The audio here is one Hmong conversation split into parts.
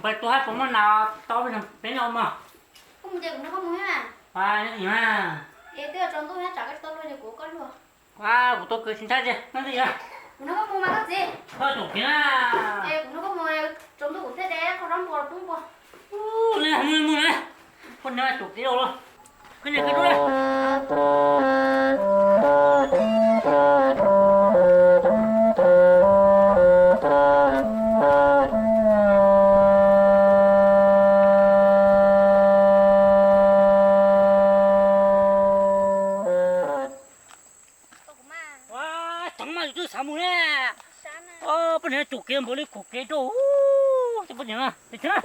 Pais tua hab puas muaj nas tau peb no mog? Koj mus ces kuv nrog koj mus na. Es twb yuav tsaus ntuj thiab tsam koj tsis tau luag ces kuv ua koj luag. Kuv tua kwv tsis ntshai ces nyob twj ywm. Kuv nrog koj mus mas koj txiv. Koj tus kev na. Es kuv nrog koj mus, tsaus ntuj kuv thiaj de qhov zaub npua los pub npua. Mus na, poj niam tus kev los. Koj niam koj dua. Tseev mas yus twb xav mus na. Poj niam tus kev npaum li kuv kev rau. Poj niam, poj niam.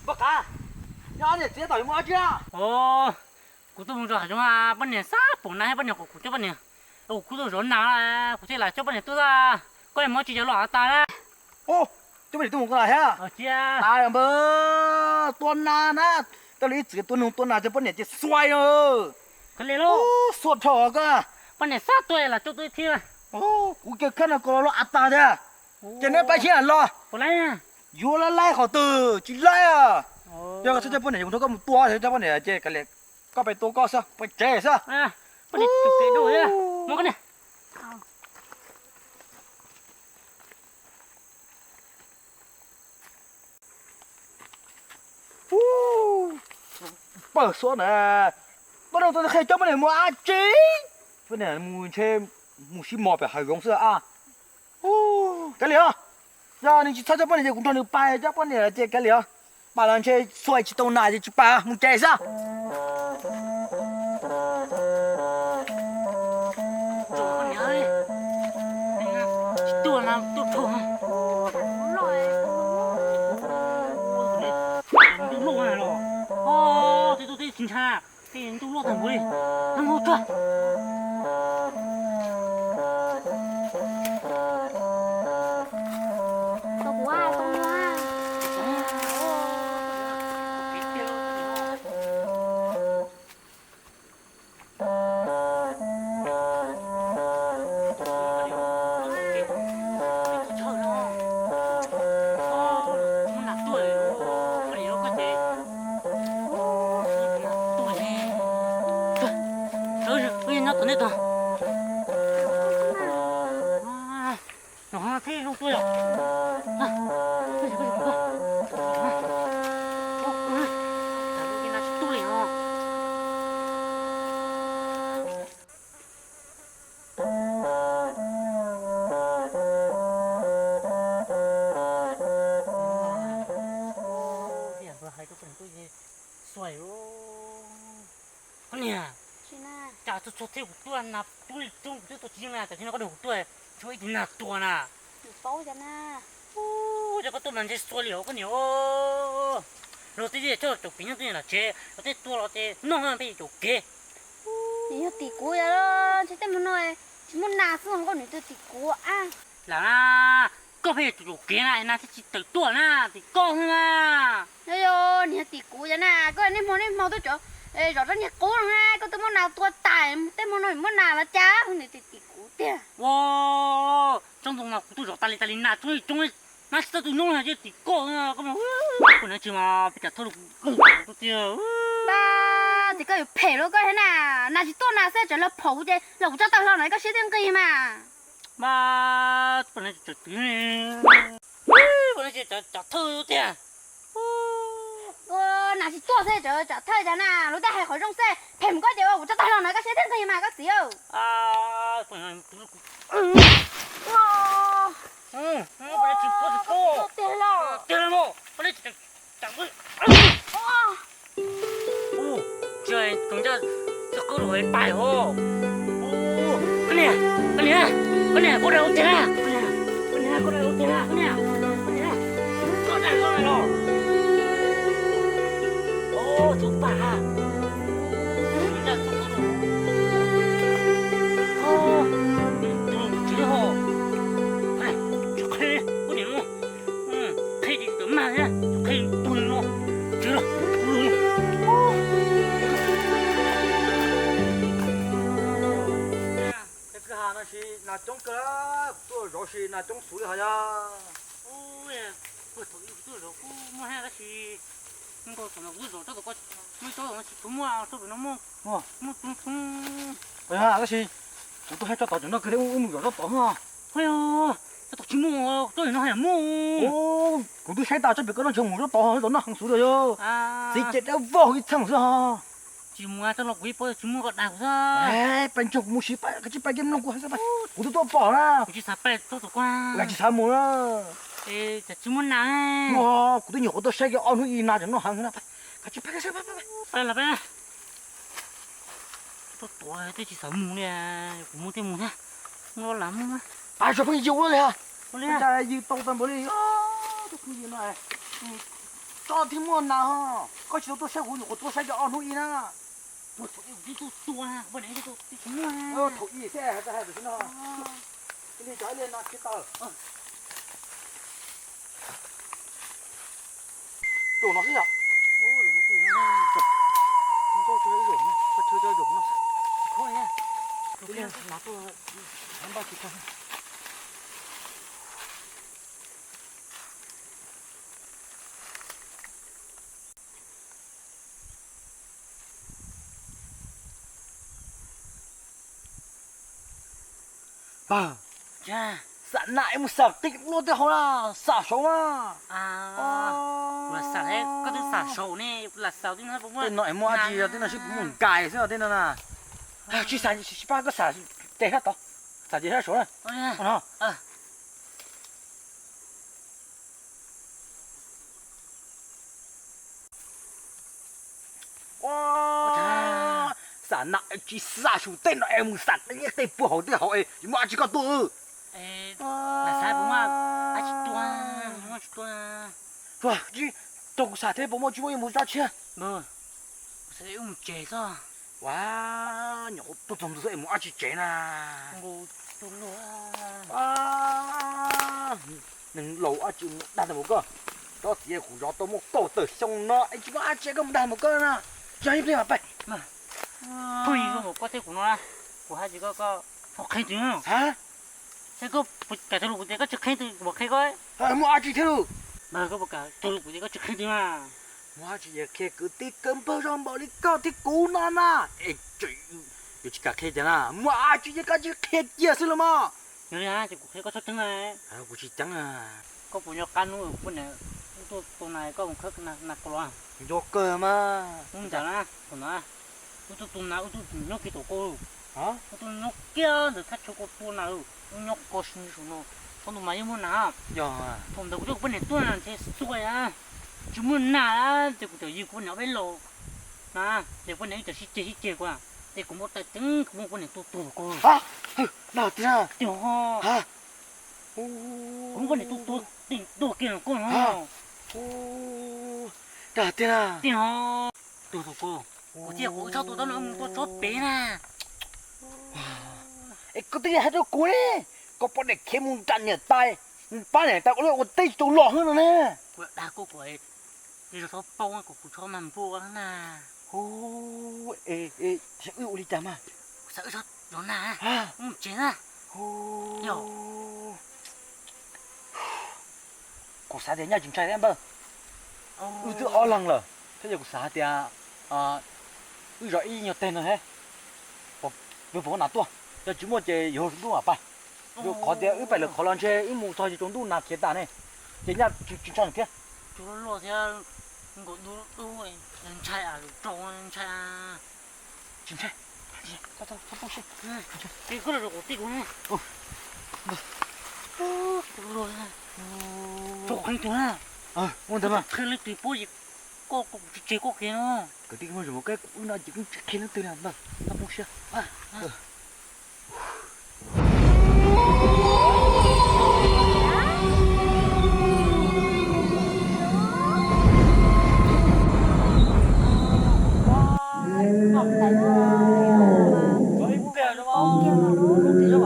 Npawg Qav, nyob niam txiv tom yuav mus dab tsi a? Kuv tuaj mus rau hav zoov, poj niam xav pom nas thiab poj niam kom kuv coj poj niam, kuv kuj tuaj zov nas, kuv thiaj lam coj poj niam tuaj. Koj muaj tsis yog los av tas na? Coj poj niam tuaj mus tua nas thiab? Tas npawg, tua nas na, koj li ib txwm tua noog tua nas ces poj niam ces xuav, xuav dhau koj. Poj niam xav tua los coj tuaj ib thiab. Kuv cia khab no koj los los av tas thiab. Ces neb pab xyab los, yuav laib laib qhov twg tsis laib. Yog koj txhob coj poj niam, kuv nrog koj mus tua, coj poj niam ces kav liam, koj pais tua koj xwb, pais tsev xwb. Pawg xuav na, poj niam tus qhe coj poj niam mus av tsev, poj niam mus ntshe mus sib mos pem hav zoov xwb a. Kav liam os, yog nws tsis txhob coj poj niam ces kuv nrog nws pais, coj poj niam ces kav liam os. Pais los ntshe xuav tsis tau nas ces tsis pais, mus tsev xwb. Tsis tuaj na, tuaj dhau. Ntuj loj los, tej tuaj tej tsis ntshai, tej ntuj loj tag npaum li, no mus tsuag. Nyob tom nej tog. No thiaj zoo tuaj yom. Tsis tu li os. Hais rau poj niam tuaj ces xuav. Koj niam, cas txhua txhua txhia kuv tuaj na, coob li coob kuv twb tuaj tsis yeej na, tam sim no koj nrog kuv tuaj, tshuav ib tug nag tua na. Yog koj tuaj mas ntshe xuav li os koj niam. Luag tej coj caum kev nyob tej los tsev, luag tej tua los ces noj peb caum kev. Yog tim kuv yog ntshe tej hmo no tsis muaj nas xwb, koj niam tus tim kuv a. Lam na, koj pheej caum kev na, nas thiaj tsis tawm tuaj na, tim koj xwb na. Yog, yog niag tim kuv yog na, koj niaj hmo niaj hmo tuaj zov rab niag qub no na, koj twb muab nas tua tas, tej hmo no muab nas los cas, niag tim tim kuv tiag. Ua, tsob ntoo no kuv tuaj zov tas li tas li, nas coob li coob li, nas tsis tau tus nyob no ces tim koj, koj mas, koj niam tsis mas peb cas thauj rau kuv tiag. Npab, ces koj yuav phem los koj thiab na, nas tsis tuaj nas xwb, tseem los phom kuv ces los kuv tso tawg hlo no koj siab thiaj nqig mas. Npab, poj niam tseem twv, poj niam tseem thawj tiag. Nas tsis tuaj xwb, tseem thawj cas na, luag tej hais qhov zoo xwb, phem mus koj ces ua kuv tso tawg hlo no koj siab thiaj nqig mas koj txiv. Tiag los. Tsis tus ncaj, txawj qwb rau pais os. Koj niam, koj niam, koj niam, koj dag ua tiag na, koj niam, koj niam, koj dag ua tiag na, koj niam, koj niam, koj dag ua tiag na. Tsis qhia, ua niam no, qhia ces tawm mag thiab, qhia tuag li no, tsis los. Kwj ha no sis nas coob kawg, kuv tuaj zov sis nas coob xwb li hos yog. Ua, thaum ub kuv tuaj zov kuj muaj thiab tab sis nkaus thaum no kuv tuaj zov tsob tom ko, muaj ib tsob no tsis tshua muaj, tsob tom no muaj, muaj tub tub. Tab sis kuv tuaj saib tsob tod cov noj kawg thiab, wb mus zov tsob tod no. Ho yog, tsob tod tsis muaj, tsob no haj yam muaj. Kuv twb saib tas tsob pem koj noj tsis mus tsob tod, tsob tod noj heev xwb li yog. Txiv ces dawb vog ib txheej xwb ho. Tsis mus tsob no kuv yeej paub tsis muaj koj dag kuv xwb. Pais nrog kuv mus sim, kav tsij pais kiag mloog kuv hais xwb, kuv twb tuaj pom na. Kuv tsis xav pais tsob tom ko, kuv tsis xav mus na. Cas tsis muaj nas. Kuv twb nyuam qhuav tuaj saib kiag ob hnub ib nas cov noj heev na. Kav tsij pais kiag xwb, pais los pais. Tuaj tuaj twb tsis xav mus li, kuv mus thiaj mus thiab. Mus los lam mus. Pais tso pheej yws ua li, ua li cas yws tau tag npaum li. Tus phooj ywg no, tsob thiaj muaj nas ho. Koj tsis tau tuaj saib, kuv nyuam qhuav tuaj saib kiag ob hnub ib na. Thaum ib thiab, thaum ib thiab, tam sim no li cov li no tsis tau. Zaum no xwb yom. Zaum no, zaum no, zaum no. Pag, xam nas es mus xam qis luaj tej hauv na, xam saud na. Kuv lam xam, koj twb xam saud ne, kuv lam xaus tej no es muaj dab tsi, tej no sib puv mus nkais xwb tej no na. Tsis xam, tsis pab koj xam ces sab tod, xam ces sab saud na. Xam nas tsis xam saum tej no es mus xam qis tej puag hauv tej hauv es muaj dab tsi koj tuaj. Lam xav puas muaj dab tsi tuaj, tsis tuaj. Tsis tau kuv xam thiab puas muaj, tsis muaj yuav mus tsob tshiab. Kuv xav wb mus tsev xwb. Ua, nyuam qhuav tuaj txog ntua xwb es mus dab tsi tsev na. Neeg laus dab tsi mus dag tag npaum koj. Tsob txiv kuv zov tau muaj kaum tawm xyoo no es tsis muaj dab tsi koj mus dag npaum koj na. Tsis yog ib pliag mas pais. Pheej zoo npaum koj thiab kuv no, kuv hais tias koj, koj puas qhia twg? Saib koj puas kam cog lus kuv tias koj tsis qhia twg, kuv mam qhia koj. Muaj dab tsi thiab lauj? Koj puas kam cog lus kuv tias koj tsis qhia twg mas? Muaj dab tsi ces qhia kwv tij kwv npawg zoo npaum li koj thiab kuv no na. Es yuav tsis kam qhia ces na, muaj dab tsi ces koj tsis qhia kiag xwb los mas. Yog li ces kuv qhia koj txhob ceeb na. Kuv tsis ceeb. Koj puas nco qab hnub kuv poj niam wb tuaj tua nas koj mus khawb nas kaus los? Nco kawg mas. Hnub ntawd na, thaum ntawd wb tuaj tua nas, wb tuaj nyob kiag tom ko, wb tuaj nyob kiag ntawm thaj chaw ko tua nas, wb nyob ko saum no, txhob ntu mas yeej muaj nas. Thaum ntawd kuv coj kuv poj niam tuaj na ntshe xua na, tsis muaj nas ces kuv txawm yws kuv poj niam ob peb los na, ces poj niam wb txawm sib ceg sib ceg kuv, ces kuv muab tais ceeb kuv muab poj niam tua tuag ko. Tiag ho, kuv muab poj niam tua tuag teem tuag kiag ko no. Tiag ho, tuag thaum ko, kuv thiaj kuv txhob tua tsob no mus tua tsob pem na. Es koj twb hais rau kuv ne, koj poj niam khiav mus nram niam tais, pab niam tais ua liaj ua teb tsis tau los xwb no ne. Kuv dag koj kom zog txhob paub kom kuv txhob mag npua na. Hu, es wb ua li cas mas? Xav wb txhob zov nas, wb mus tsev na. Yog kuv xav tias nyaj tsis ntshai thiab npawg. Wb twb ob leeg lawm thiab yog kuv xav hais tias wb zov ib nyuag teg no thiab, peb puas muaj nas tuaj. Yog tsis muaj ces yuav tsaus ntuj mam pais. Yuav qhov tias wb pais lawm qhov los ntshe wb mus txog ces tsaus ntuj nas khiav tas ne, ces nyaj tsis ntshai thiab. Tsaus loj thiab nkaus dub dub, ntshai rau ntshai. Tsis ntshai. Koj los rau kuv tij kuv ne. Txhob qhia leej twg na. Qhia leej twg paub koj, koj tsis tseg koj kiag no. Kwv tij, kuv no ces kuv tsis qhia leej twg li ntag, txhob poob siab. Txiv,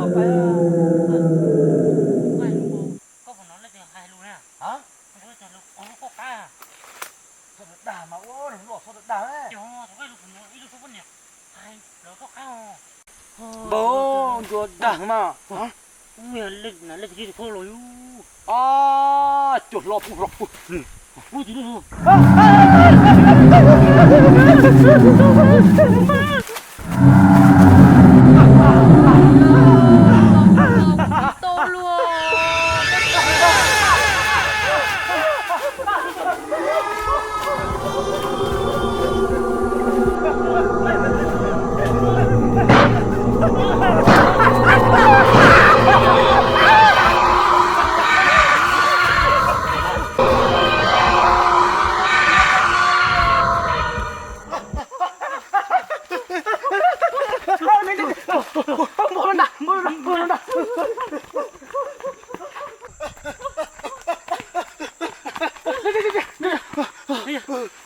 koj puas hnov leej twg hais lus na? Hais lus, qhov lub koj qab. Txhob dag mas ua lub los txhob dag. Cov thaum koj lub, ib lub suab poj niam hais lawv koj qab os. Npau ntsuag dag mas. Ub, yog leej twg twb kho los yus. Cuag hlo pub hlo pub. Ub, tus lub.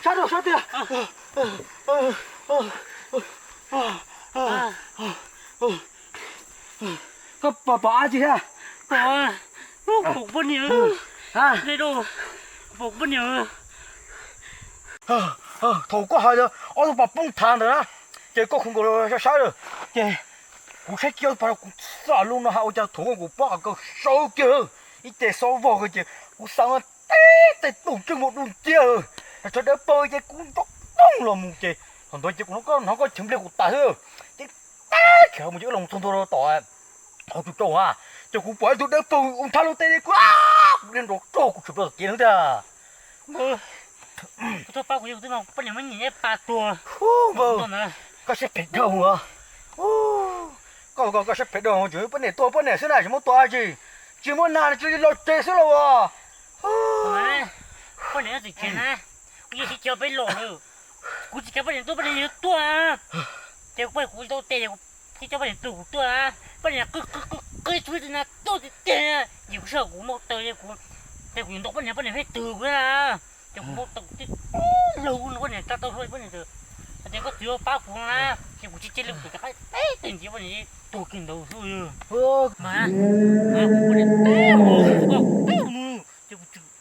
Sab rau sab tiag. Koj pom, pom dab tsi thiab? Pom, pom poj niam. Pom poj niam. Thaum koj hais tias ob tug pas poob thav ntawd na, ces koj khu nkaus sab sab lawm, ces kuv saib kiag ob tug pas no kuv xam lub no hais ua cas thaum koj kuv pob qhov kawg sawv kiag, ib ce xob vog kiag ces kuv xam teb tej tus tseej mus du nciab, thaum dawb paug ces kuv nrov toog los mus ces thaum ntawd ces kuv hnov koj, hnov koj cheem npliag kuv tas xwb, ces teb kiag mus ces wb los txog ntua rau tom qhov tsua rau ha, ces kuv pom ib tug dawb paug ua nthav lub teb kuv, kuv dhia nrov rog kuv tshwm plaws tom kev no tiag. Koj tuaj pab kuv, kuv twb no poj niam muab nyiam ib pas tuag. Koj siab phem dhau. Koj, koj, koj siab phem dhau, tseem poj niam tuag poj niam xwb na, tsis muab tua dab tsi, tsis muab nag tsis li los tsev xwb los as. Poj niam txim tsev na, kuv yeej tsis coj peb los lawm, kuv tsis kam poj niam tuaj, poj niam yuav tuaj, ces kuv, kuv tau tes, kuv thiaj coj poj niam tuaj, kuv tuaj, poj niam qw qw qw qw tsuj tus nas tuaj tiag tiag, ces kuv sab kuv maub taw, kuv, ces kuv yuav ntaus poj niam, poj niam pheej twg kuv na, ces kuv maub taw kuv thiaj laug no poj niam tsa tau hlo poj niam tias, hais tias koj txiv pab kuv na, ces kuv tsis cia li kuv rov qab teb tes ntxiv poj niam tuag kiag ntawd xwb. Mas, mas kuv poj niam teb ua, kuv pab kuv teb ua, ces kuv tsis